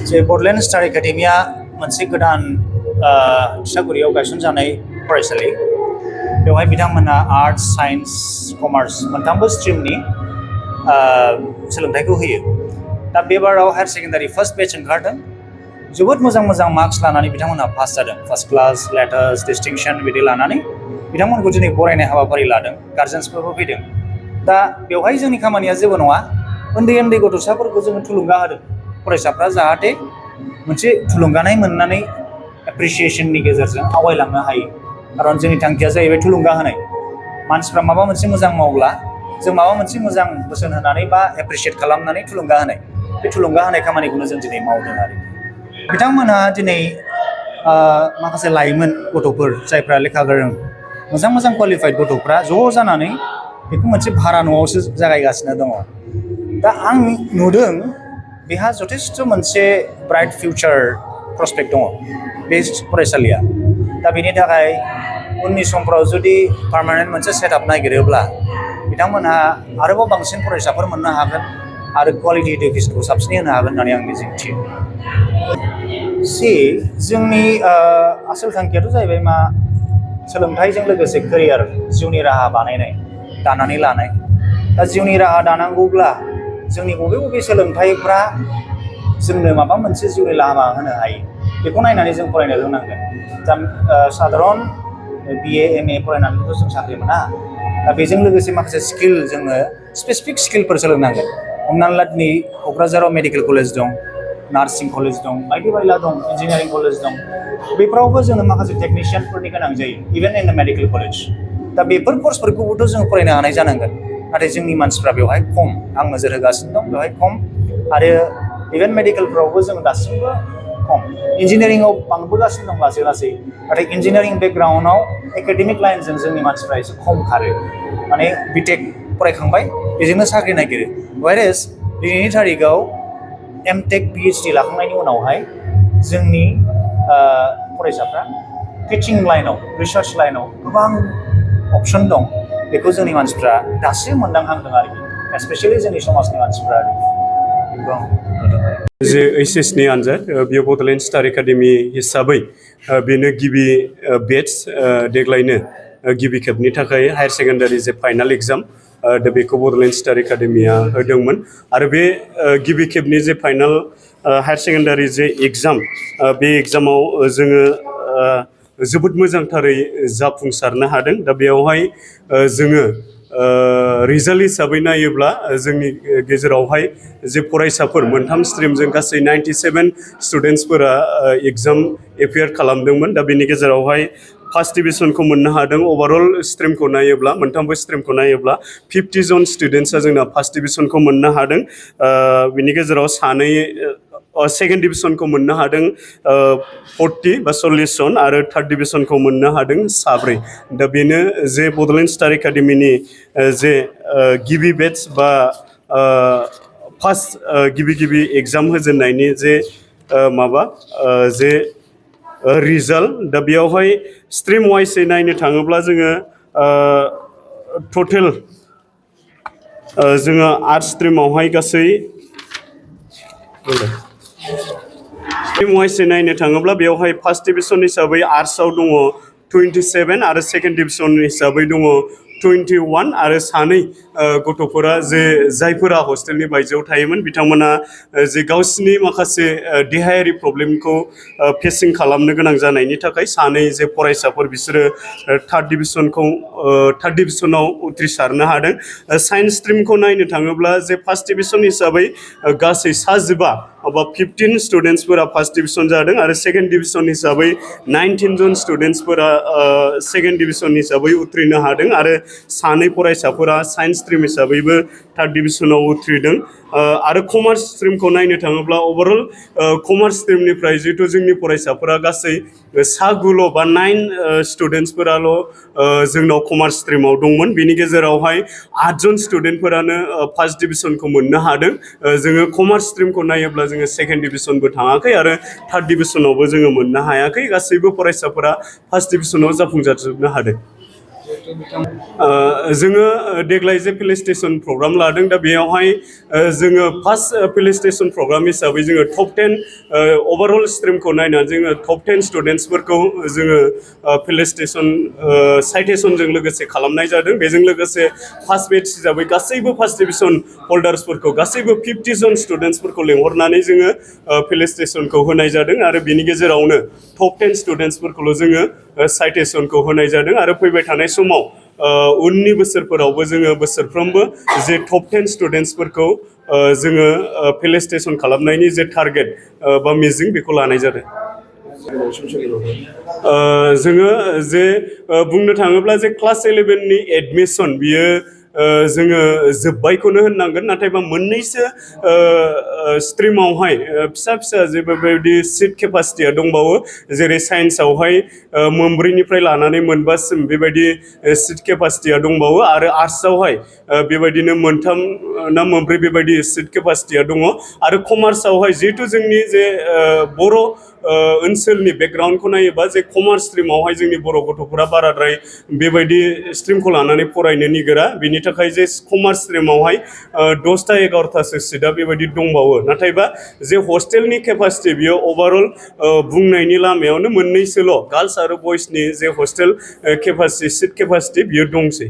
जे Bodoland star academia मोनसे गोदान थिसागुरियाव गायसनजानाय फरायसालि बेवहाय बिथांमोना आर्ट्स साइन्स कमार्स मोनथामबो स्ट्रिमनि सोलोंथाइखौ होयो दा बे बाराव हायार सेकेन्डारि फार्स्ट बेच ओंखारदों जोबोद मोजां मोजां मार्क्स लानानै बिथांमोनहा पास जादों फार्स्ट क्लास लेटार्स डिस्टिंक्शन बिदि लानानै बिथांमोनखौ दिनै बरायनाय हाबाफारि लादों गार्जेन्सफोरबो फैदों दा बेवहाय जोंनि खामानिया जेबो नङा उन्दै उन्दै गथ'साफोरखौ जोङो थुलुंगा होदों फरायसाफ्रा जाहाथे मोनसे थुलुंगानाय मोननानै एप्रिसिएशननि गेजेरजों आवगायलांनो हायो खारन जोंनि थांखिया जाहैबाय थुलुंगा होनाय मानसिफ्रा माबा मोनसे मोजां मावब्ला जों माबा मोनसे मोजां बोसोन होनानै बा एप्रिसिएट खालामनानै थुलुंगा होनाय बे थुलुंगा होनाय खामानिखौनो जों दिनै मावदों आरो बिथांमोनहा दिनै माखासे लाइमोन गथ'फोर जायफ्रा लेखा गोरों मोजां मोजां क्वालिफाइड गथ'फ्रा ज' जानानै बेखौ मोनसे भारा न'आवसो जागायगासिनो दङ दा आं नुदों बेहा जथेस्थ' मोनसे ब्राइट फिउचार प्रस्पेक्ट दङ बे फरायसालिया दा बेनि थाखाय उननि समफ्राव जुदि पार्मानेन्ट मोनसे सेटआप नागिरोब्ला बिथांमोनहा आरोबाव बांसिन फरायसाफोर मोननो हागोन आरो क्वालिटि इडुकेसनखौ साबसिनै होनो हागोन होननानै आं मिजिंथियो जोंनि आसोल थांखियाथ' जाहैबाय मा सोलोंथाइजों लोगोसे केरियार जिउनि राहा बानायनाय दानानै लानाय दा जिउनि राहा दानांगौब्ला जोंनि बबे बबे सोलोंथाइफ्रा जोंनो माबा मोनसे जिउनि लामा होनो हायो बेखौ नायनानै जों फरायनो रोंनांगोन दा साधारन BA MA फरायनानैथ' जों साख्रि मोना दा बेजों लोगोसे माखासे स्किल जोङो स्पेसिफिक स्किलफोर सोलोंनांगोन हमनानै ला दिनै क'क्राझाराव मेडिकेल कलेज दं नार्सिं कलेज दं बायदि बायला दं इन्जिनियारिं कलेज दं बेफोरावबो जोङो माखासे टेकनिशियानफोरनि गोनां जायो even in the medical college दा बेफोर कर्सफोरखौबोथ' जों फरायनो हानाय जानांगोन नाथाय जोंनि मानसिफ्रा बेवहाय खम आं नोजोर होगासिनो दं बेवहाय खम आरो इभेन मेडिकेलफ्रावबो जों दासिमबो खम इन्जिनियारिंआव बांबोगासिनो दं लासै लासै नाथाय इन्जिनियारिं बेकग्राउन्डआव एकाडेमिक लाइनजों जोंनि मानसिफ्रा एसे खम खारो माने बिटेक फरायखांबाय बेजोंनो साख्रि नागिरो वाइरेस दिनैनि थारिखआव एमटेक PhD लाखांनायनि उनावहाय जोंनि फरायसाफ्रा टिचिं लाइनाव रिसार्च लाइनाव गोबां अपसन दं बेखौ जोंनि मानसिफ्रा दासो मोनदांहांदों आरोखि स्पेसियेलि जोंनि समाजनि मानसिफ्रा जे HS नि आनजाद बेयो बड'लेण्ड स्टार एकाडेमि हिसाबै बेनो गिबि बेच देग्लायनो गिबि खेबनि थाखाय हायार सेकेन्डारि जे फाइनाल एग्जाम दा बेखौ बड'लेण्ड स्टार एकाडेमिया होदोंमोन आरो बे गिबि खेबनि जे फाइनाल हायार सेकेन्डारि जे एग्जाम बे एग्जामाव जोङो जोबोद मोजांथारै जाफुंसारनो हादों दा बेयावहाय जोङो रिजाल्ट हिसाबै नायोब्ला जोंनि गेजेरावहाय जे फरायसाफोर मोनथाम स्ट्रिमजों गासै 97 स्टुडेन्टसफोरा एग्जाम एपियार खालामदोंमोन दा बेनि गेजेरावहाय फार्स्ट डिभिजनखौ मोननो हादों ओभारअल स्ट्रिमखौ नायोब्ला मोनथामबो स्ट्रिमखौ नायोब्ला 50 जन स्टुडेन्टसा जोंना फार्स्ट डिभिजनखौ मोननो हादों बिनि गेजेराव सानै सेकेन्ड डिभिजनखौ मोननो हादों 40 बा 40 जन आरो थार्ड डिभिजनखौ मोननो हादों साब्रै दा बेनो जे बड'लेण्ड स्टार एकाडेमिनि जे गिबि बेच बा फार्स्ट गिबि एग्जाम होजेननायनि जे जे रिजाल्ट दा बेयावहाय स्ट्रिम वाइसै नायनो थाङोब्ला जोङो टटेल जोङो आर्ट्स स्ट्रिमावहाय गासै स्ट्रिम वाइसै नायनो थाङोब्ला बेयावहाय फार्स्ट डिभिजन हिसाबै आर्ट्सआव दङ 27 आरो सेकेन्ड डिभिजन हिसाबै दङ 21 आरो सानै गथ'फोरा जे जायफोरा हस्टेलनि बायजोआव थायोमोन बिथांमोना जे गावसिनि माखासे देहायारि प्रब्लेमखौ फेसिं खालामनो गोनां जानायनि थाखाय सानै जे फरायसाफोर बिसोरो थार्ड डिभिजनाव उथ्रिसारनो हादों साइन्स स्ट्रिमखौ नायनो थाङोब्ला जे फार्स्ट डिभिजन हिसाबै गासै 15 बा 15 स्टुडेन्टसफोरा फार्स्ट डिभिजन जादों आरो सेकेन्ड डिभिजन हिसाबै 19 जन स्टुडेन्टसफोरा सेकेन्ड डिभिजन हिसाबै उथ्रिनो हादों आरो सानै फरायसाफोरा साइन्स स्ट्रिम हिसाबैबो थार्ड डिभिजनाव उथ्रिदों आरो कमार्स स्ट्रिमखौ नायनो थाङोब्ला ओभारअल कमार्स स्ट्रिमनिफ्राय जिहेतु जोंनि फरायसाफोरा गासै 9 बा 9 स्टुडेन्टसफोराल' जोंनाव कमार्स स्ट्रिमाव दंमोन बेनि गेजेरावहाय 8 जन स्टुडेन्टफोरानो फार्स्ट डिभिजनखौ मोननो हादों जोङो कमार्स स्ट्रिमखौ नायोब्ला जोङो सेकेन्ड डिभिजनबो थाङाखै आरो थार्ड डिभिजनावबो जोङो मोननो हायाखै गासैबो फरायसाफोरा फार्स्ट डिभिजनाव जाफुंसारजोबनो हादों जोङो देग्लाय जे प्लेस्टेसन प्रग्राम लादों दा बेयावहाय जोङो फार्स्ट प्लेस्टेसन प्रग्राम हिसाबै जोङो टप 10 ओभारअल स्ट्रिमखौ नायनानै जोङो टप 10 स्टुडेन्ट्सफोरखौ जोङो प्लेस्टेसन साइटेसनजों लोगोसे खालामनाय जादों बेजों लोगोसे फार्स्ट बेच हिसाबै गासैबो फार्स्ट डिभिजन हल्डार्सफोरखौ गासैबो 50 जन स्टुडेन्ट्सफोरखौ लेंहरनानै जोङो प्लेस्टेसनखौ होनाय जादों आरो बिनि गेजेरावनो टप 10 स्टुडेन्ट्सफोरखौल' जोङो साइटेसनखौ होनाय जादों आरो फैबाय थानाय समाव उननि बोसोरफोरावबो जोङो बोसोरफ्रोमबो जे टप 10 स्टुडेन्ट्सफोरखौ जोङो प्लेस्टेसन खालामनायनि जे टारगेट बा मिजिं बेखौ लानाय जादों जोङो जे बुंनो थाङोब्ला जे क्लास 11नि एडमिसन बियो जोङो जोब्बायखौनो होननांगोन नाथायबा मोननैसो स्ट्रिमावहाय फिसा फिसा जे बेबायदि सिट केपासिटिया दंबावो जेरै साइन्सआवहाय मोनब्रैनिफ्राय लानानै मोनबासिम बेबायदि सिट केपासिटिया दंबावो आरो आर्ट्सआवहाय बेबायदिनो मोनथाम ना मोनब्रै बेबायदि सिट केपासिटिया दङ आरो कमार्सआवहाय जिहेथु जोंनि जे बर' ओनसोलनि बेकग्राउन्डखौ नायोबा जे कमार्स स्ट्रिमावहाय जोंनि बर' गथ'फोरा बाराद्राय बेबायदि स्ट्रिमखौ लानानै फरायनो निगोरा बेनि थाखाय जे कमार्स स्ट्रिमावहाय 10टा 11टासो सिटआ बेबायदि दंबावो नाथायबा जे हस्टेलनि केपासिटि बियो ओभारअल बुंनायनि लामायावनो मोननैसोल' गार्ल्स आरो बयसनि जे हस्टेल केपासिटि सिट केपासिटि बियो दंसै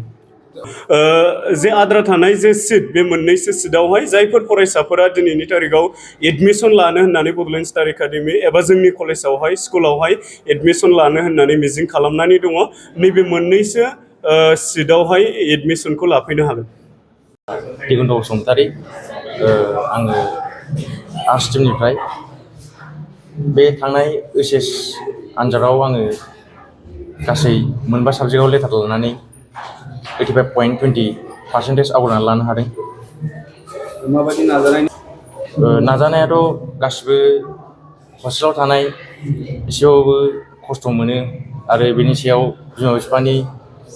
जे आद्रा थानाय जे सिट बे मोननैसो सिटआवहाय जायफोर फरायसाफोरा दिनैनि तारिखाव एडमिसन लानो होननानै बड'लेण्ड स्टार एकाडेमि एबा जोंनि कलेजावहाय स्कुलावहाय एडमिसन लानो होननानै मिजिं खालामनानै दङ नैबे मोननैसो सिटआवहाय एडमिसनखौ लाफैनो हागोन दिगन्त बसुमतारी आङो आर्ट्स स्ट्रिमनिफ्राय बे थांनाय ओइचएस आनजादाव आङो गासै मोनबा साबजेक्टआव लेटार लानानै 85.20% आवग्रिनानै लानो हादों माबायदि नाजानायाथ' गासिबो हस्टेलाव थानाय एसेबाबो खस्थ' मोनो आरो बेनि सायाव बिमा बिफानि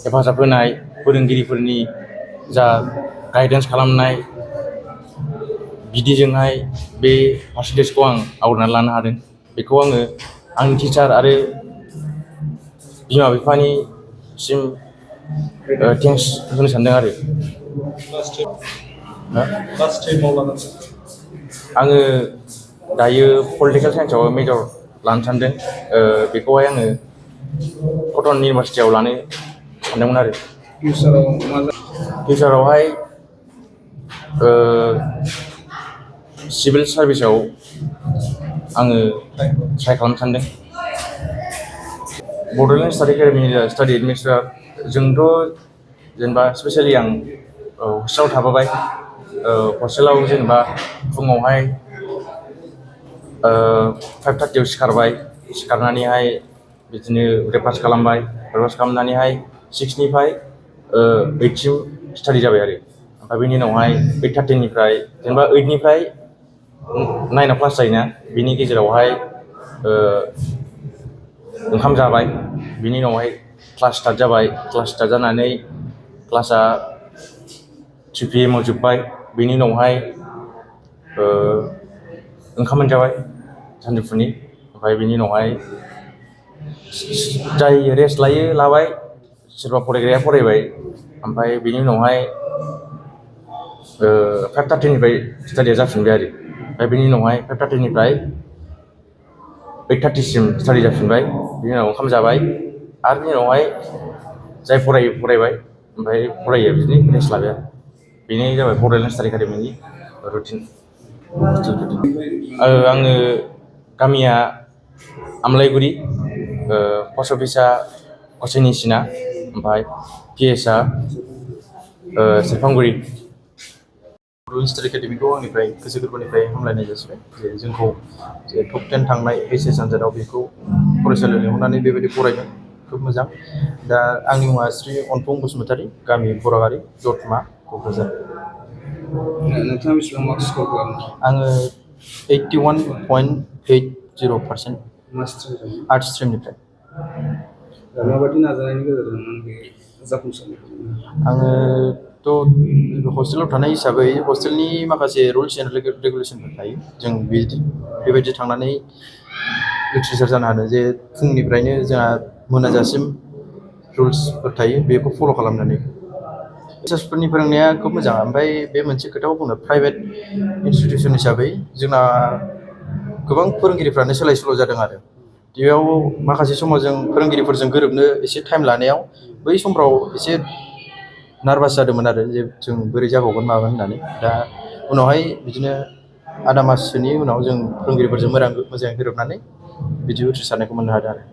हेफाजाब होनाय फोरोंगिरिफोरनि जा गाइडेन्स खालामनाय बिदिजोंहाय बे पार्सेन्टेजखौ आं आवग्रिनानै लानो हादों बेखौ आङो आंनि टिचार आरो बिमा बिफानिसिम थेंक्स होनो सानदों आरो आङो दायो पलिटिकेल साइन्सआव मेजर लानो सानदों बेखौहाय आङो कटन इउनिभारसिटियाव लानो सानदोंमोन आरो फिउचारावहाय सिभिल सार्भिसाव आङो ट्राइ खालामनो सानदों बड'लेण्ड स्टाडि एकाडेमिनि स्टाडि एडमिनिस्ट्रेटर जोंथ' जेनेबा स्पेसियेलि आं हस्टेलाव थाबोबाय हस्टेलाव जेनेबा फुङावहाय 5:30 सिखारनानैहाय बिदिनो ब्रेकफास्ट खालामबाय ब्रेकफास्ट खालामनानैहाय 6निफ्राय 8सिम स्टाडि जाबाय आरो ओमफ्राय बेनि उनावहाय 8:30निफ्राय जेनेबा 8निफ्राय 9आव क्लास जायोना बिनि गेजेरावहाय ओंखाम जाबाय बिनि उनावहाय क्लास स्टार्ट जाबाय क्लास स्टार्ट जानानै क्लासा 3 PM आव जोब्बाय बिनि उनावहाय ओंखाम मोनजाबाय सानजौफुनि ओमफ्राय बिनि उनावहाय जाय रेस्ट लाबाय सोरबा फरायग्राया फरायबाय ओमफ्राय बिनि उनावहाय 5:30निफ्राय स्टाडिया जाफिनबाय आरो ओमफ्राय बिनि उनावहाय 5:30निफ्राय 8:30सिम स्टाडि जाफिनबाय बिनि उनाव ओंखाम जाबाय आरो बिनि उनावहाय जाय फरायबाय ओमफ्राय फरायो बिदिनो रेस्ट लाबाय आरो बेनो जाबाय बड'लेण्ड स्टाडि एकाडेमिनि रुटिन आङो गामिया आमलाइगुरि पस्ट अफिसा गसाइनिसिना ओमफ्राय पिएसआ सेरफांगुरि बड'लेण्ड स्टाडि एकाडेमिखौ आंनिफ्राय गोसो गोरबोनिफ्राय हामलायनाय जासिबाय जे जोंखौ जे टप 10 थांनाय ओइचएस आनजादाव बेखौ फरायसालियाव लिंहरनानै बेबायदि फरायदों खोब मोजां दा आंनि मुङा श्री अनफुं बसुमतारी गामि बरागारि दतमा क'क्राझार नोंथाङा बेसेबां मार्क्स स्कर खालामदों आङो 81.80% आर्ट्स स्ट्रिमनिफ्राय माबायदि नाजानायनि गेजेरजों आङोथ' हस्टेलाव थानाय हिसाबै हस्टेलनि माखासे रुल्स एन्ड रेगुलेसनफोर थायो जों बेबायदि थांनानै उथ्रिसार जानो हादों जे फुंनिफ्रायनो जोंहा मोनाजासिम रुल्सफोर थायो बेखौ फल' खालामनानै टिचार्सफोरनि फोरोंनाया खोब मोजां ओमफ्राय बे मोनसे खोथाखौ बुंनो प्राइभेट इनस्टिटिउसन हिसाबै जोंना गोबां फोरोंगिरिफ्रानो सोलाय सोल' जादों आरो बेयाव माखासे समाव जों फोरोंगिरिफोरजों गोरोबनो एसे टाइम लानायाव बै समफ्राव एसे नार्भास जादोंमोन आरो जे जों बोरै जाबावगोन मागोन होननानै दा उनावहाय बिदिनो आदा माससोनि उनाव जों फोरोंगिरिफोरजों मोजाङै गोरोबनानै बिदि उथ्रिसारनायखौ मोननो हादों आरो